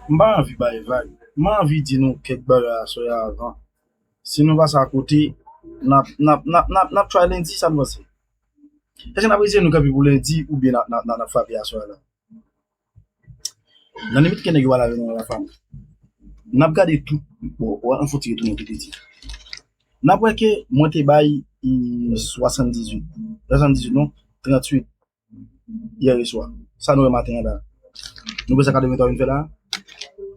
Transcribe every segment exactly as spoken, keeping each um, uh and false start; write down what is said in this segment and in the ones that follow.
M pa anvi bay vag. M anvi di nou kèk bagay aswè a avan. Si nou pase akote, n ap, n ap, n ap, n ap, n ap try lendi, sa nou panse? Èske n ap retire nou kanpe pou lendi oubyen n ap, n ap, n ap, n ap frape aswè a la? Nan limit ke nèg yo pral avè nou la fanmi. N ap gade tout, bon, wè, an fon ti retounen tou piti. N ap wè ke mwen te bay, e, swasanndizuit. Swasanndizuit non, tranntuit. Yè swa. Sa nou wè maten an la. Nou wè sa katreventwa vin fè la.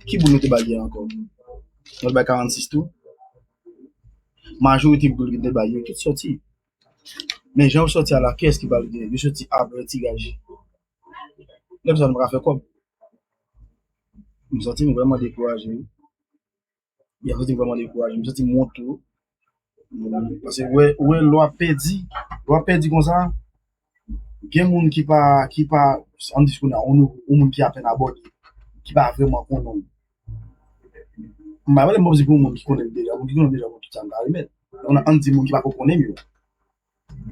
Ki boul nou te bay yè ankò? Nou te bay karannsis tou. Majorite boul ki te bay yo, tout sòti. Men jan yo sòti a la, kiyès ki pral gen? Yo sòti apre tiraj. Lè sa nou pa ka fè kòb. M santi m vrèman dekouraje, wi. M santi m vrèman dekouraje. M santi m wont tou. Paske, wè, wè, lè w ap pèdi, lè w ap pèdi konsa, gen moun ki pa, ki pa, ann di kounye a, yon, yon moun ki apèn abòne, ki pa vrèman konnen w. M pa pale m pa di pou yon moun ki konnen m deja, moun ki konnen m deja, bon, tout sa m ka remèt. Ann, ann di moun ki pa ko konnen m yo.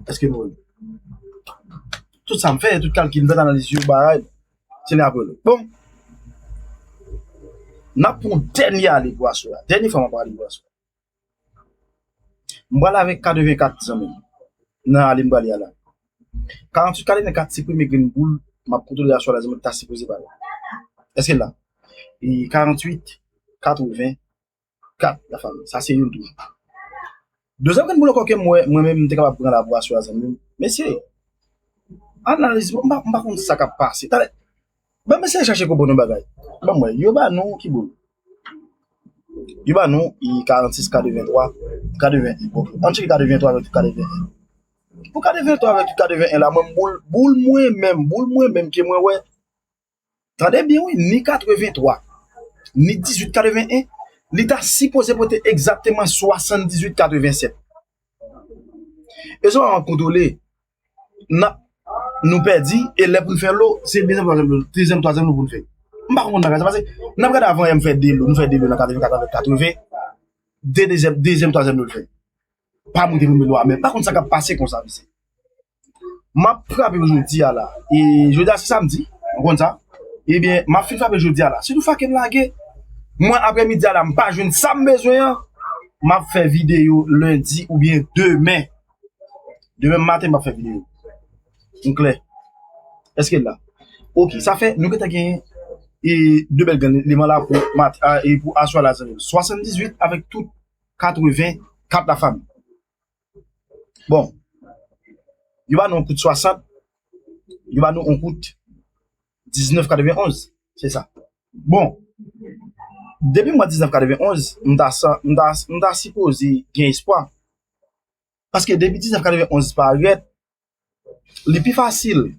Èske nou wè? Tout sa m fè, tout kalkil m fè, analiz yo, bagay, se lè apre lòt. Bon, n ap pran yon dènye ale pou aswè a. Dènye fwa m ap ale pou aswè a. M pral avèk katrevenkat, zanmi m. Nan ale m prale a la. Karanntuit katrevenkat se premye grenn boul m ap kontwole aswè a la, zanmi m, ta sipoze parèt. Èske l la? E karanntuit katreven, kat, la fanmi. Sa se youn toujou. Dezyèm grenn boul ankò ke m wè, mwen menm, m te kapab pran la pou aswè a, zanmi m. Mesye, analiz, m pa, m pa konn sa k ap pase. Talè, ban m eseye chache konprann yon bagay. Ban m wè, yo ba nou ki boul? Yo ba nou, e, karannsis, katreventwa, katreven, bon, ann tcheke katreventwa avèk katreven. Pou katreventwa avèk katreven la, mwen, boul, boul mwen menm, boul mwen menm ke mwen wè, tande byen, wi, ni katreventwa, ni dizuit katreven en, li ta sipoze pote egzakteman swasanndizuit katrevensèt. E sa w ap kontwole, n ap, nou pèdi, e lè pou n fè lo, se dezyèm, twazyèm lo, dezyèm, twazyèm lo pou n fè. M pa konprann bagay sa, paske n ap gade avan yè m fè de lo, nou fè de lo nan katrevenkat avèk katreven, de dezyèm, dezyèm, twazyèm lo l fè. Pa moute pou m lo a, men pa konn sa k ap pase konsa, mesye. M ap frape jodi a la. E jodi a se samdi, ou konn sa? Ebyen, m ap fin frape jodi a la. Sitou fake m lage. Mwen, aprèmidi a la, m pa jwenn sa m bezwen an. M ap fè videyo lendi oubyen demen. Demen maten, m ap fè videyo. Nou klè? Èske l la? Ok, sa fè, nou gentan genyen, e, de bèl grenn eleman la pou mat-, a, e pou aswè a la, zanmi m. Swasanndizuit avèk tout katrevenkat, la fanmi. Bon, yo ba nou yon kout swasant, yo ba nou yon kout diznèf katrevenonz, se sa. Bon, depi mwa diznèf katrevenonz, m ta sa, m ta, m ta sipoze gen espwa. Paske depi diznèf katrevenonz parèt, li pi fasil.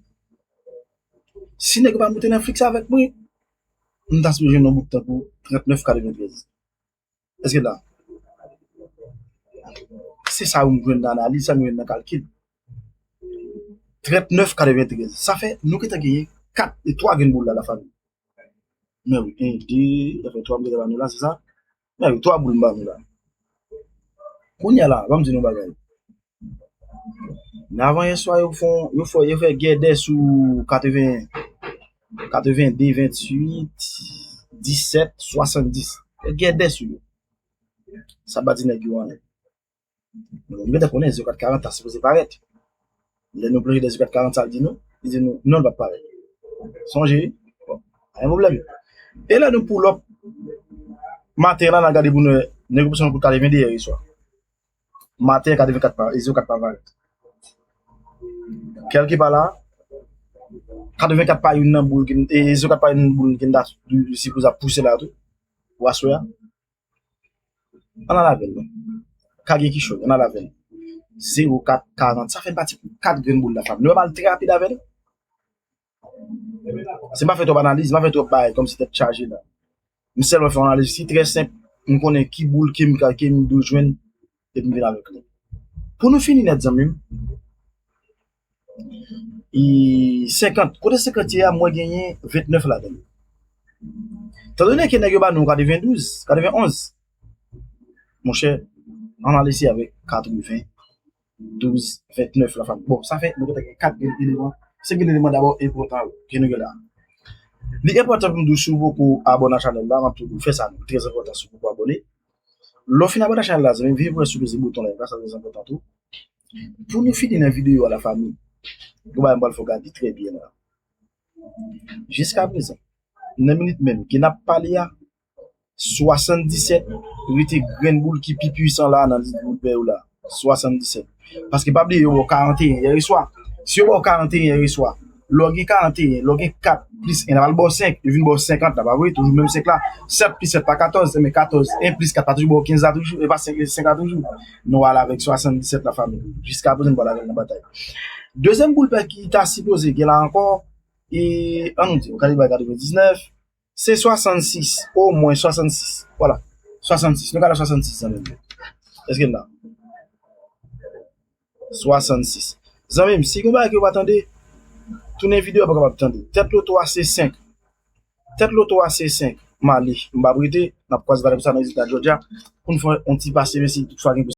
Si nèg yo pa moute nan fiks avèk mwen, m ta sipoze jwenn yon bout tankou trannèf katreventrèz. Èske la? Se sa yo m jwenn nan analiz, sa m jwenn nan kalkil. Trannèf katreventrèz. Sa fè, nou gentan genyen kat e twa grenn boul la, la fanmi. Men wi, en, de, sa fè twa m gentan ba nou la, se sa? Men wi, twa boul m ba nou la. Kounye a la, ban m di nou bagay. Nan avan yè swa, yo fè, yo fè, yo fè gèdè sou katreven, katrevende, ventuit, disèt, swasanndis. Fè gèdè sou yo. Sa pa di nèg yo anyen. Nou gentan konnen zewo kat karant ta sipoze parèt. Lè nou plonje nan zewo kat karant, sa l di nou? Li di nou, non, l p ap parèt. Sonje, bon, pa gen pwoblèm. E lè nou pull up maten la, n al gade pou nou wè, nèg yo pran yon kout katrevende yè swa. Maten, katrevenkat pa, e zewo kat pa parèt. Kèlkepa la, katrevenkat pa youn nan boul ki, e zewo kat pa youn nan boul ki ta sipoze ap pouse la tou. Pou aswè a. Ann al avè l non. Ka gen kichòy, ann al avè l. Zewo kat karant, sa fè n pati pou kat grenn boul la fanmi. Nou wè m al trè rapid avè l. Se m pa fè twòp analiz, m pa fè twòp bagay kòmsi tèt chaje la. M sèlman fè yon analiz ki trè senp, m konnen ki boul ke m ka, ke m dwe jwenn, epi m vin avèk li. Pou nou fini nèt, zanmi m, e senkant, kote senkant ye a, mwen genyen ventnèf ladan l. Etandone ke nèg yo ba nou katrevendouz, katrevenonz, monchè, ann al eseye avèk katreven, douz, ventnèf la fanmi. Bon, sa fè nou gentan gen kat grenn eleman. Senk grenn eleman dabò enpòtan ke nou gen la. Li enpòtan pou m di w, si w poko abòne a chanèl la, m ap tou di w fè sa, li trè enpòtan si w poko abòne. Lè w fin abòne a chanèl la, zanmi m, vin wè si w peze bouton like la, sa trè enpòtan tou. Pou nou fini nan videyo a, lafanmi, gen yon bagay m pral fè w gade trè byen la. Jiskaprezan, nan minit menm ke n ap pale a, swasanndisèt rete grenn boul ki pi pwisan la nan lis boul pè yo la. Swasanndisèt. Paske pa bliye, yo ba w karanteyen yè swa. Si yo ba w karanteyen yè swa, lè w gen karanteyen, lè w gen kat plis en, n a pral ba w senk, yo vin ba w senkant la, pa vre? Toujou menm senk la. Sèt plis sèt pa katòz, men katòz, en plis kat pa toujou ba w kenz la toujou, e pa senk, senk la toujou. Nou ale avèk swasanndisèt, lafanmi. Jiskaprezan, n pral avè l nan batay. Dezyèm boul pè ki ta sipoze gen la ankò, e, ann nou di, w ka rive a katrevendiznèf, se swasannsis, omwen swasannsis. Vwala. Swasannsis. Nou ka la swasannsis, zanmi m. Èske n la? Swasannsis. Zanmi m, si gen bagay ke w pa tande, tounen videyo a, pa kapab tande. Tèt loto a se senk. Tèt loto a se senk. M ale. M p ap rete. N ap kwaze valè pou sa nan rezilta Georgia. Pou n fè yon ti pase, men si toutfwa gen